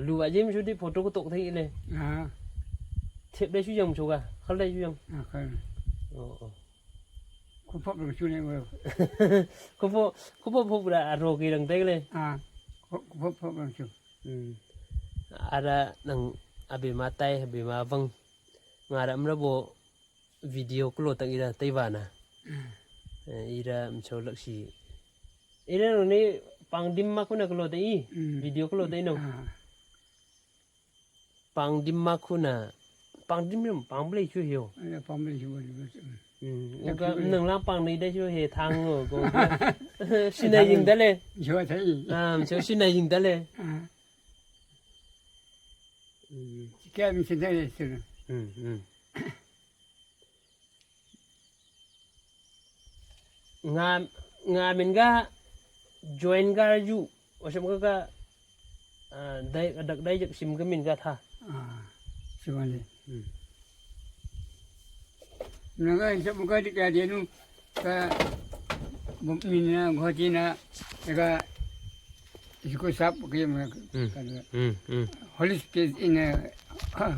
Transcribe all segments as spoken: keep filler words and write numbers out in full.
Lu ba jim shu di photo ko tok thei le. Ah. Thep de shu jam shu ga. Khal de shu jam. Ah, khal. Oh, oh. Ko pop lo shu ne wo. Ko pop, ko pop pop da aro ki dang tei le. Ah. Ko, ko pop pop lo shu. Hmm. Ada nang abi matai, abi mavang. Ngara mra bo video kulo tang ira taiwana. Hmm. Eh, ira mcho laksi. Ira no ni pangdim ma kuna kulo tai. Hmm. Video kulo tai no. Ah. Pangdim ma kuna. Pangdim rim pangble chu hio. Ira pangble chu hio. Hmm. Dak uka chu nang lang pang ni da chu he thang ngo ko. Sinai jing da le. Chu thai. Ah, mcho sinai jing da le. Ah. Hmm. Kya mi sinai le sir. Hmm, hmm. Nga, nga min ga join ga ju, wasam ka ka, ah, dai, dak dai jak sim ka min ga tha. Ah, sim ale. Hmm. Na ga sab ka di ka di nu ka, bum min na go ti na, ka, isko sab ke ma ka. Hmm. Hmm, hmm. Holy Spirit in a, ah,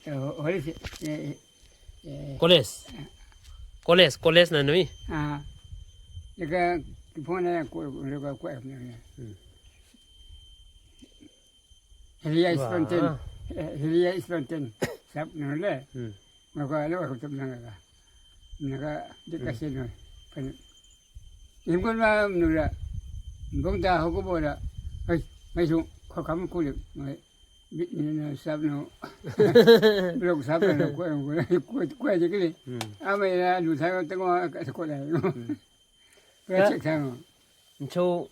eh, Holy Spirit, eh, Eh. College. College, college na nui. Ah. Lega kipona ya ko, lega ko ya. Hmm. Helia. Wah. Spontan. Eh, helia spontan. Sab no le. Hmm. Maka lo ko tum na ga. Na ga de ka. Hmm. Se no. Pan. Ingkon ma nura. Bong da ho ko bo da. Hai, mai su ko kam ku le. Mai. Bit ni na sab no. Blok sab no, kuai, kuai, kuai je kele. Hmm. Ama ina lu sa tengok ka sekolah. Hmm. Kuai cek sa no. Ncho,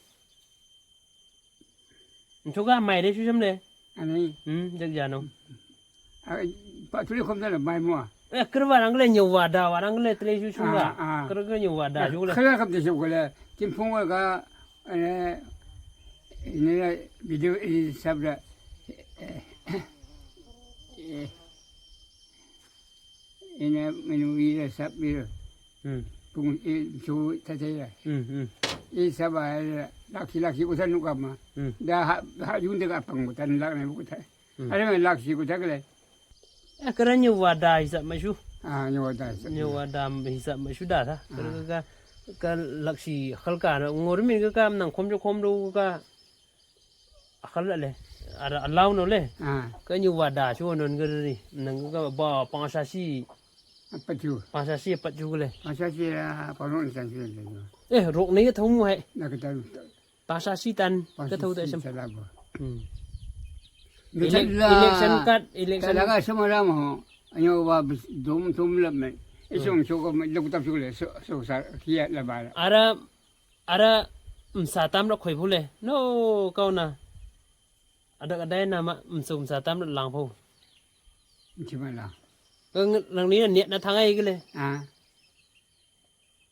ncho ka mai de su sam le. Ani. Hmm, jak jano. Ah, pa tule kom da mai mo. Eh, kere warang le nyo wada, warang le tle su su ga. Ah, ah. Kere kere nyo wada su le. Kere kam de su le. Tim phung ga, eh, ini video ini sabda. Eh, eh, ini menu ira sab ira. Hmm. Phung i su tata ira. Hmm, hmm. I sab ira laki laki utan nukama. Hmm. Da ha, ha yun de ka pang utan lak ne utan. Hmm. Ada mai laksi ko tak le. Eh, kera nyewa da hisab masu. Ah, nyewa da hisab. Nyewa da hisab masu da ta. Ah. Kera ka, ka laksi khal ka na ngor min ka kam nang khom jo khom do ka khal le. Ada alau no le. Ah. Ka nyewa da su non ka ri. Nang ka ba pang sa si. Apa tu? Pang sa si apa tu le. Pang sa si, ah, pang sa si. Eh, rok ni ka thong mu hai. Na ka tahu. Pang sa si tan, pang sa si ka thau ta sem. Sa la bo. Hmm. Elec-, election card, election. Talaga semua lama ho. Anyo wa bis-, dum tum lama. Hmm. Isong so ko lok tap so le, so, so sa kia la ba la. Ara, ara, msa tam la khoi phule. No, kau na. Ada kadai nama msa, msa tam la lang phu. Cuma la. Kau ng-, lang ni na niat na thangai kele. Ah.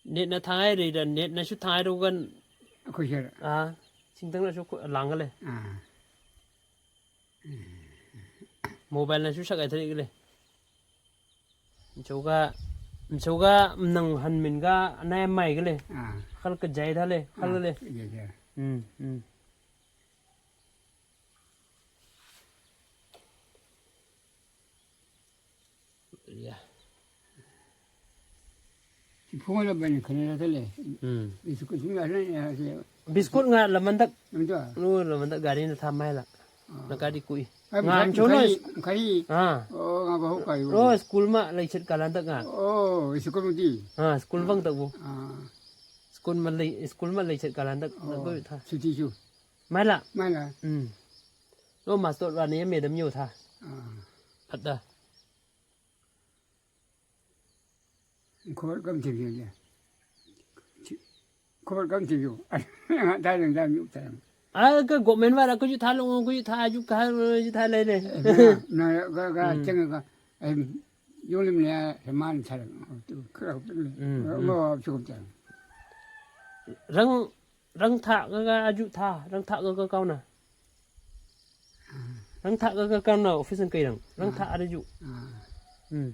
Net na thangai re da, net na su thangai ro kan. Aku share. Ah, singtang na su ko lang le. Ah. Mobile na su sak ai thari le. Choga, choga nang han min ga na mai le. Ah. Khal ka jai tha le, khal le. Ah, ya, ya. Hmm, hmm. Ya. Phone la bani khane la tale. Hmm. Biskut nga la ya se. Biskut nga la mandak. Mandak. Lu la mandak gari na tha mai la. Ah. Na gari kui. Ah, nga am chono. Kai. Ah. Oh, nga bahu kai. Oh, school ma lai chet kalandak nga. Oh, school ma di. Ah, school bang tak bu. Ah. School ma lai, school ma lai chet kalandak. Oh, na ko tha. Chuti chu. Mai la. Mai la. Hmm. Lo master la ne madam yo tha. Ah. Phat da. Khobor kam thi yo ya. Khobor kam thi yo. Ta dang dang yo ta. Ah, ka government wala ko ju tha lo, ko ju tha ju ka, ju tha le le. Eh, na, na, ka, ka, hmm, cheng ka. Em, yo lim le, he man tha lo. Tu, ka, hmm, hmm, mo chu ta. Rang Rang tha ka ka aju tha, rang tha ka ka kau na. Ah. Rang tha ka ka kau na office kai rang. Rang tha ada ju. Ah. Hmm.